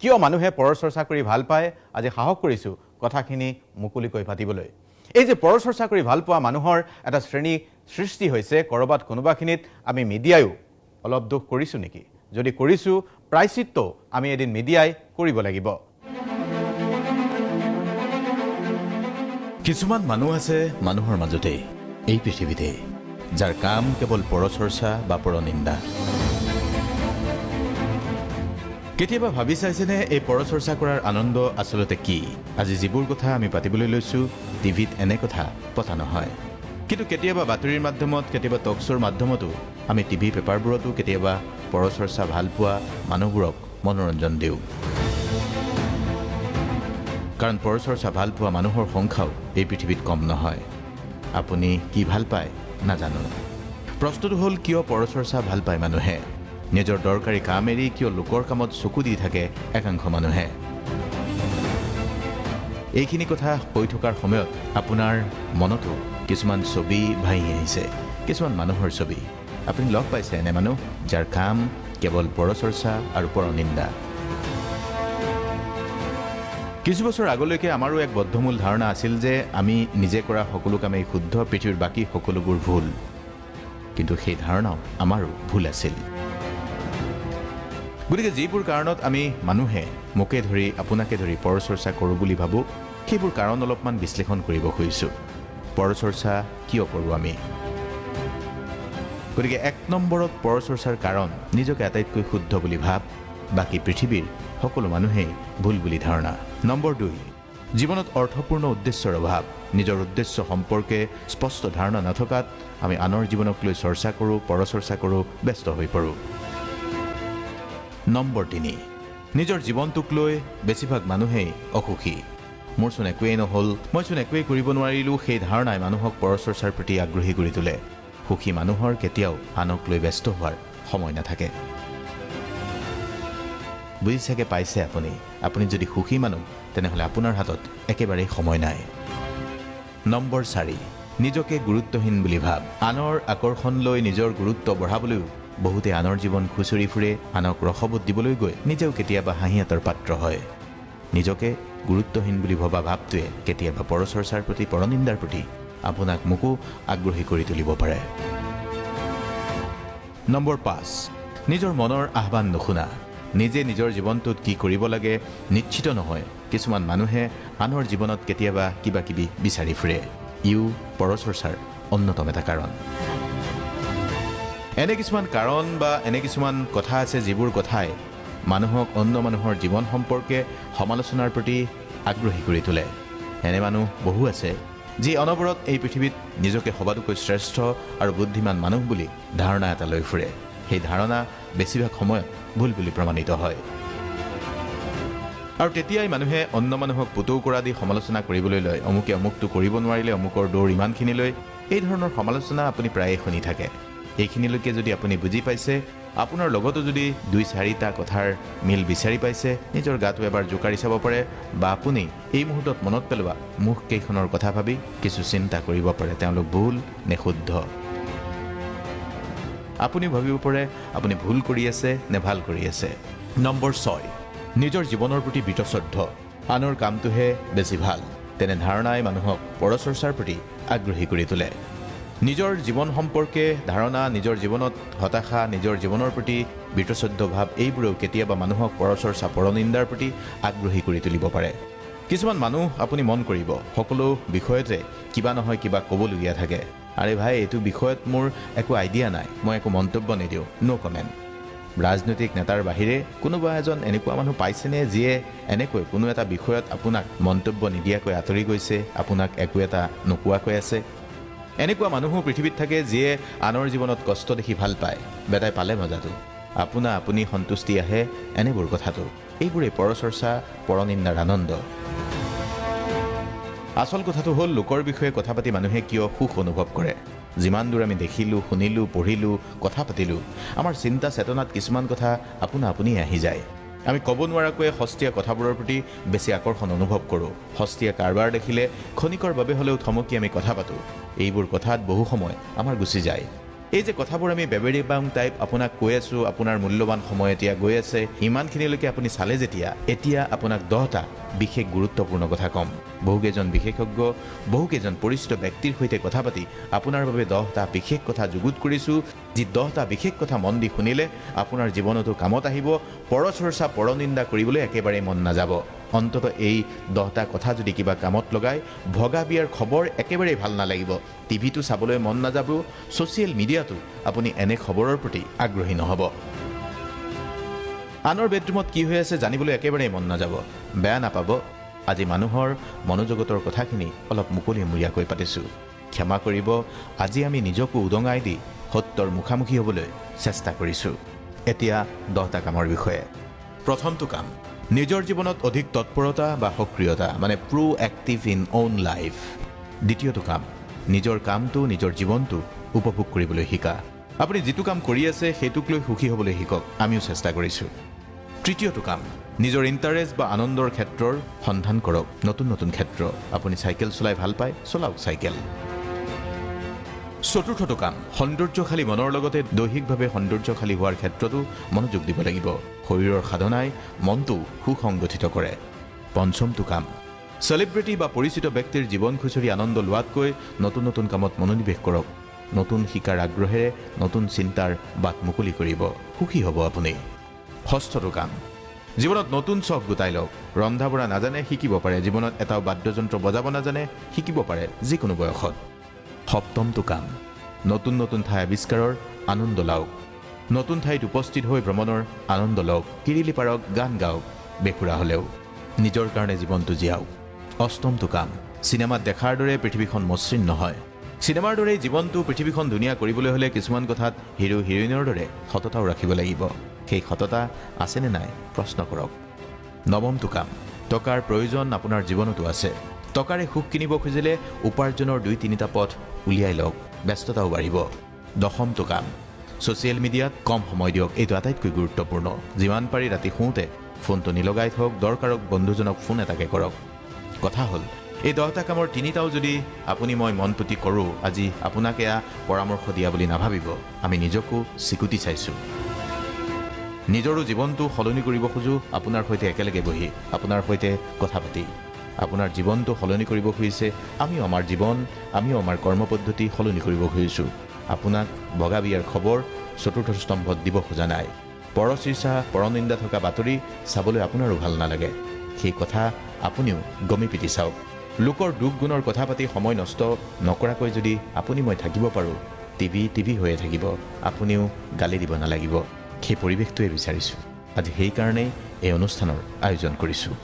কিয় মানুহে পৰচৰ্চা কৰি ভাল পায়? আজি সাহস কৰিছোঁ কথাখিনি মুকলিকৈ পাতিবলৈ। এই যে পৰচৰ্চা কৰি ভাল পোৱা মানুহৰ এটা শ্ৰেণী সৃষ্টি হৈছে, ক'ৰবাত কোনোবাখিনিত আমি মিডিয়ায়ো অলপ দোষ কৰিছোঁ নেকি? যদি কৰিছোঁ, প্ৰায়চিত্ত আমি এদিন মিডিয়াই কৰিব লাগিব। কিছুমান মানুহ আছে মানুহৰ মাজতেই, এই পৃথিৱীতে, যাৰ কাম কেৱল পৰচৰ্চা বা পৰনিন্দা। কেতিয়াবা ভাবি চাইছেনে এই পৰচৰ্চা কৰাৰ আনন্দ আচলতে কি? আজি যিবোৰ কথা আমি পাতিবলৈ লৈছোঁ, টিভিত এনে কথা পতা নহয়, কিন্তু কেতিয়াবা বাতৰিৰ মাধ্যমত, কেতিয়াবা টক শ্ব'ৰ মাধ্যমতো, আমি টিভি পেপাৰবোৰতো কেতিয়াবা পৰচৰ্চা ভাল পোৱা মানুহবোৰক মনোৰঞ্জন দিওঁ। কাৰণ পৰচৰ্চা ভাল পোৱা মানুহৰ সংখ্যাও এই পৃথিৱীত কম নহয়। আপুনি কি ভাল পায় নাজানো। প্ৰশ্নটো হ'ল, কিয় পৰচৰ্চা ভাল পায় মানুহে? নিজৰ দৰকাৰী কাম এৰি কিয় লোকৰ কামত চকু দি থাকে একাংশ মানুহে? এইখিনি কথা কৈ থকাৰ সময়ত আপোনাৰ মনতো কিছুমান ছবি ভাহি আহিছে, কিছুমান মানুহৰ ছবি। আপুনি লগ পাইছে এনে মানুহ যাৰ কাম কেৱল পৰচৰ্চা আৰু পৰনিন্দা। কিছু বছৰ আগলৈকে আমাৰো এক বদ্ধমূল ধাৰণা আছিল যে আমি নিজে কৰা সকলো কামেই শুদ্ধ, পৃথিৱীৰ বাকী সকলোবোৰ ভুল। কিন্তু সেই ধাৰণাও আমাৰো ভুল আছিল। গতিকে যিবোৰ কাৰণত আমি মানুহে, মোকে ধৰি আপোনাকে ধৰি, পৰচৰ্চা কৰোঁ বুলি ভাবোঁ, সেইবোৰ কাৰণ অলপমান বিশ্লেষণ কৰিব খুজিছোঁ। পৰচৰ্চা কিয় কৰোঁ আমি? গতিকে এক নম্বৰত পৰচৰ্চাৰ কাৰণ, নিজকে আটাইতকৈ শুদ্ধ বুলি ভাব, বাকী পৃথিৱীৰ সকলো মানুহেই ভুল বুলি ধাৰণা। নম্বৰ 2, জীৱনত অৰ্থপূৰ্ণ উদ্দেশ্যৰ অভাৱ। নিজৰ উদ্দেশ্য সম্পৰ্কে স্পষ্ট ধাৰণা নথকাত আমি আনৰ জীৱনক লৈ চৰ্চা কৰোঁ, পৰচৰ্চা কৰোঁ, ব্যস্ত হৈ পৰোঁ। নম্বৰ 3, নিজৰ জীৱনটোক লৈ বেছিভাগ মানুহেই অসুখী। মোৰচোন একোৱেই নহ'ল, মইচোন একোৱেই কৰিব নোৱাৰিলোঁ, সেই ধাৰণাই মানুহক পৰচৰ্চাৰ প্ৰতি আগ্ৰহী কৰি তোলে। সুখী মানুহৰ কেতিয়াও আনক লৈ ব্যস্ত হোৱাৰ সময় নাথাকে। বুজি চাগে পাইছে আপুনি, আপুনি যদি সুখী মানুহ তেনেহ'লে আপোনাৰ হাতত একেবাৰেই সময় নাই। নম্বৰ 4, নিজকে গুৰুত্বহীন বুলি ভাব। আনৰ আকৰ্ষণ লৈ নিজৰ গুৰুত্ব বঢ়াবলৈও বহুতে আনৰ জীৱন খুচৰি ফুৰে, আনক ৰসবোধ দিবলৈ গৈ নিজেও কেতিয়াবা হাঁহিয়াতৰ পাত্ৰ হয়। নিজকে গুৰুত্বহীন বুলি ভবা ভাৱটোৱে কেতিয়াবা পৰচৰ্চাৰ প্ৰতি, পৰনিন্দাৰ প্ৰতি আপোনাক মোকো আগ্ৰহী কৰি তুলিব পাৰে। নম্বৰ 5, নিজৰ মনৰ আহ্বান নুশুনা। নিজে নিজৰ জীৱনটোত কি কৰিব লাগে নিশ্চিত নহয়। কিছুমান মানুহে আনৰ জীৱনত কেতিয়াবা কিবা কিবি বিচাৰি ফুৰে। ইও পৰচৰ্চাৰ অন্যতম এটা কাৰণ। এনে কিছুমান কাৰণ বা এনে কিছুমান কথা আছে যিবোৰ কথাই মানুহক অন্য মানুহৰ জীৱন সম্পৰ্কে সমালোচনাৰ প্ৰতি আগ্ৰহী কৰি তোলে। এনে মানুহ বহু আছে যি অনবৰত এই পৃথিৱীত নিজকে সবাতোকৈ শ্ৰেষ্ঠ আৰু বুদ্ধিমান মানুহ বুলি ধাৰণা এটা লৈ ফুৰে। সেই ধাৰণা বেছিভাগ সময়ত ভুল বুলি প্ৰমাণিত হয়। আৰু তেতিয়াই মানুহে অন্য মানুহক পুতৌ কৰা দি সমালোচনা কৰিবলৈ লয়। অমুকে অমুকটো কৰিব নোৱাৰিলে, অমুকৰ দৌৰ ইমানখিনিলৈ, এই ধৰণৰ সমালোচনা আপুনি প্ৰায়ে শুনি থাকে। এইখিনিলৈকে যদি আপুনি বুজি পাইছে, আপোনাৰ লগতো যদি 2-4টা কথাৰ মিল বিচাৰি পাইছে, নিজৰ গাটো এবাৰ জোকাৰি চাব পাৰে, বা আপুনি এই মুহূৰ্তত মনত পেলোৱা মুখকেইখনৰ কথা ভাবি কিছু চিন্তা কৰিব পাৰে, তেওঁলোক ভুল নে শুদ্ধ। আপুনি ভাবিব পাৰে আপুনি ভুল কৰি আছে নে ভাল কৰি আছে। নম্বৰ 6, নিজৰ জীৱনৰ প্ৰতি বীতশ্ৰদ্ধ। আনৰ কামটোহে বেছি ভাল, তেনে ধাৰণাই মানুহক পৰচৰ্চাৰ প্ৰতি আগ্ৰহী কৰি তোলে। নিজৰ জীৱন সম্পৰ্কে ধাৰণা, নিজৰ জীৱনত হতাশা, নিজৰ জীৱনৰ প্ৰতি বীতশ্ৰদ্ধ ভাৱ, এইবোৰেও কেতিয়াবা মানুহক পৰচৰ্চা, পৰনিন্দাৰ প্ৰতি আগ্ৰহী কৰি তুলিব পাৰে। কিছুমান মানুহ আপুনি মন কৰিব, সকলো বিষয়তে কিবা নহয় কিবা ক'বলগীয়া থাকে। আৰে ভাই, এইটো বিষয়ত মোৰ একো আইডিয়া নাই, মই একো মন্তব্য নিদিওঁ, ন' কমেণ্ট। ৰাজনৈতিক নেতাৰ বাহিৰে কোনোবা এজন এনেকুৱা মানুহ পাইছেনে যিয়ে এনেকৈ কোনো এটা বিষয়ত আপোনাক মন্তব্য নিদিয়াকৈ আঁতৰি গৈছে, আপোনাক একো এটা নোকোৱাকৈ আছে? এনেকুৱা মানুহো পৃথিৱীত থাকে যিয়ে আনৰ জীৱনত কষ্ট দেখি ভাল পায়। বেটাই পালে মজাটো, আপোনা আপুনি সন্তুষ্টি আহে এনেবোৰ কথাটো। এইবোৰেই পৰচৰ্চা, পৰনিন্দাৰ আনন্দ। আচল কথাটো হ'ল, লোকৰ বিষয়ে কথা পাতি মানুহে কিয় সুখ অনুভৱ কৰে? যিমান দূৰ আমি দেখিলোঁ, শুনিলোঁ, পঢ়িলোঁ, কথা পাতিলোঁ, আমাৰ চিন্তা চেতনাত কিছুমান কথা আপোনা আপুনিয়ে আহি যায়। আমি ক'ব নোৱাৰাকৈয়ে সস্তীয়া কথাবোৰৰ প্ৰতি বেছি আকৰ্ষণ অনুভৱ কৰোঁ। সস্তীয়া কাৰবাৰ দেখিলে ক্ষণিকৰ বাবে হ'লেও থমকি আমি কথা পাতোঁ। এইবোৰ কথাত বহু সময় আমাৰ গুচি যায়। এই যে কথাবোৰ আমি বেবেৰি বাং টাইপ আপোনাক কৈ আছোঁ, আপোনাৰ মূল্যৱান সময় এতিয়া গৈ আছে, ইমানখিনিলৈকে আপুনি চালে যেতিয়া, এতিয়া আপোনাক 10টা বিশেষ গুৰুত্বপূৰ্ণ কথা ক'ম। বহুকেইজন বিশেষজ্ঞ, বহুকেইজন পৰিচিত ব্যক্তিৰ সৈতে কথা পাতি আপোনাৰ বাবে 10টা বিশেষ কথা যুগুত কৰিছোঁ, যি 10টা বিশেষ কথা মন দি শুনিলে আপোনাৰ জীৱনতো কামত আহিব। পৰচৰ্চা পৰনিন্দা কৰিবলৈ একেবাৰেই মন নাযাব। অন্ততঃ এই 10টা কথা যদি কিবা কামত লগাই, ভগা বিয়াৰ খবৰ একেবাৰেই ভাল নালাগিব, টিভিটো চাবলৈ মন নাযাব, ছ'চিয়েল মিডিয়াতো আপুনি এনে খবৰৰ প্ৰতি আগ্ৰহী নহ'ব। আনৰ বেডৰুমত কি হৈ আছে জানিবলৈ একেবাৰেই মন নাযাব। বেয়া নাপাব, আজি মানুহৰ মনোজগতৰ কথাখিনি অলপ মুকলিমূৰীয়াকৈ পাতিছোঁ, ক্ষমা কৰিব। আজি আমি নিজকো উদঙাই দি সত্যৰ মুখামুখি হ'বলৈ চেষ্টা কৰিছোঁ। এতিয়া 10টা কামৰ বিষয়ে। প্ৰথমটো কাম, নিজৰ জীৱনত অধিক তৎপৰতা বা সক্ৰিয়তা, মানে প্ৰ' এক্টিভ ইন অ'ন লাইফ। দ্বিতীয়টো কাম, নিজৰ কামটো, নিজৰ জীৱনটো উপভোগ কৰিবলৈ শিকা। আপুনি যিটো কাম কৰি আছে সেইটোক লৈ সুখী হ'বলৈ শিকক, আমিও চেষ্টা কৰিছোঁ। তৃতীয়টো কাম, নিজৰ ইণ্টাৰেষ্ট বা আনন্দৰ ক্ষেত্ৰৰ সন্ধান কৰক, নতুন নতুন ক্ষেত্ৰ। আপুনি চাইকেল চলাই ভাল পায়, চলাওক চাইকেল। চতুৰ্থটো কাম, সৌন্দৰ্যশালী মনৰ লগতে দৈহিকভাৱে সৌন্দৰ্যশালী হোৱাৰ ক্ষেত্ৰতো মনোযোগ দিব লাগিব। শৰীৰৰ সাধনাই মনটো সুসংগঠিত কৰে। পঞ্চমটো কাম, চেলিব্ৰিটি বা পৰিচিত ব্যক্তিৰ জীৱন খুচৰি আনন্দ লোৱাতকৈ নতুন নতুন কামত মনোনিৱেশ কৰক। নতুন শিকাৰ আগ্ৰহেৰে নতুন চিন্তাৰ বাট মুকলি কৰিব, সুখী হ'ব আপুনি। ষষ্ঠটো কাম, জীৱনত নতুন চখ গোটাই লওক। ৰন্ধা বঢ়া নাজানে, শিকিব পাৰে। জীৱনত এটাও বাদ্যযন্ত্ৰ বজাব নাজানে, শিকিব পাৰে যিকোনো বয়সত। সপ্তমটো কাম, নতুন নতুন ঠাই আৱিষ্কাৰৰ আনন্দ লওক। নতুন ঠাইত উপস্থিত হৈ ভ্ৰমণৰ আনন্দ লওক। কিৰিলি পাৰক, গান গাওক, বেসুৰা হ'লেও নিজৰ কাৰণে জীৱনটো জীয়াওক। অষ্টমটো কাম, চিনেমাত দেখাৰ দৰে পৃথিৱীখন মসৃণ নহয়। চিনেমাৰ দৰেই জীৱনটো, পৃথিৱীখন ধুনীয়া কৰিবলৈ হ'লে কিছুমান কথাত হিৰো হিৰইনৰ দৰে সততাও ৰাখিব লাগিব। সেই সততা আছেনে নাই প্ৰশ্ন কৰক। নৱমটো কাম, টকাৰ প্ৰয়োজন আপোনাৰ জীৱনতো আছে। টকাৰে সুখ কিনিব খুজিলে উপাৰ্জনৰ 2-3টা পথ উলিয়াই লওক, ব্যস্ততাও বাঢ়িব। দশমটো কাম, ছ'চিয়েল মিডিয়াত কম সময় দিয়ক, এইটো আটাইতকৈ গুৰুত্বপূৰ্ণ। যিমান পাৰি ৰাতি শুওঁতে ফোনটো নিলগাই থওক, দৰকাৰক বন্ধুজনক ফোন এটাকে কৰক। কথা হ'ল, এই 10টা কামৰ 3টাও যদি আপুনি মই মন পুতি কৰোঁ, আজি আপোনাক এয়া পৰামৰ্শ দিয়া বুলি নাভাবিব। আমি নিজকো চিকুটি চাইছোঁ, নিজৰো জীৱনটো সলনি কৰিব খোজোঁ। আপোনাৰ সৈতে একেলগে বহি, আপোনাৰ সৈতে কথা পাতি আপোনাৰ জীৱনটো সলনি কৰিব খুজিছে। আমিও আমাৰ জীৱন, আমিও আমাৰ কৰ্মপদ্ধতি সলনি কৰিব খুজিছোঁ। আপোনাক ভগা বিয়াৰ খবৰ চতুৰ্থ স্তম্ভত দিব খোজা নাই। পৰচৰ্চা পৰনিন্দা থকা বাতৰি চাবলৈ আপোনাৰো ভাল নালাগে, সেই কথা আপুনিও গমি পিটি চাওক। লোকৰ দুখ গুণৰ কথা পাতি সময় নষ্ট নকৰাকৈ যদি আপুনি মই থাকিব পাৰোঁ, টিভি টিভি হৈয়ে থাকিব, আপুনিও গালি দিব নালাগিব। সেই পৰিৱেশটোৱে বিচাৰিছোঁ আজি, সেইকাৰণেই এই অনুষ্ঠানৰ আয়োজন কৰিছোঁ।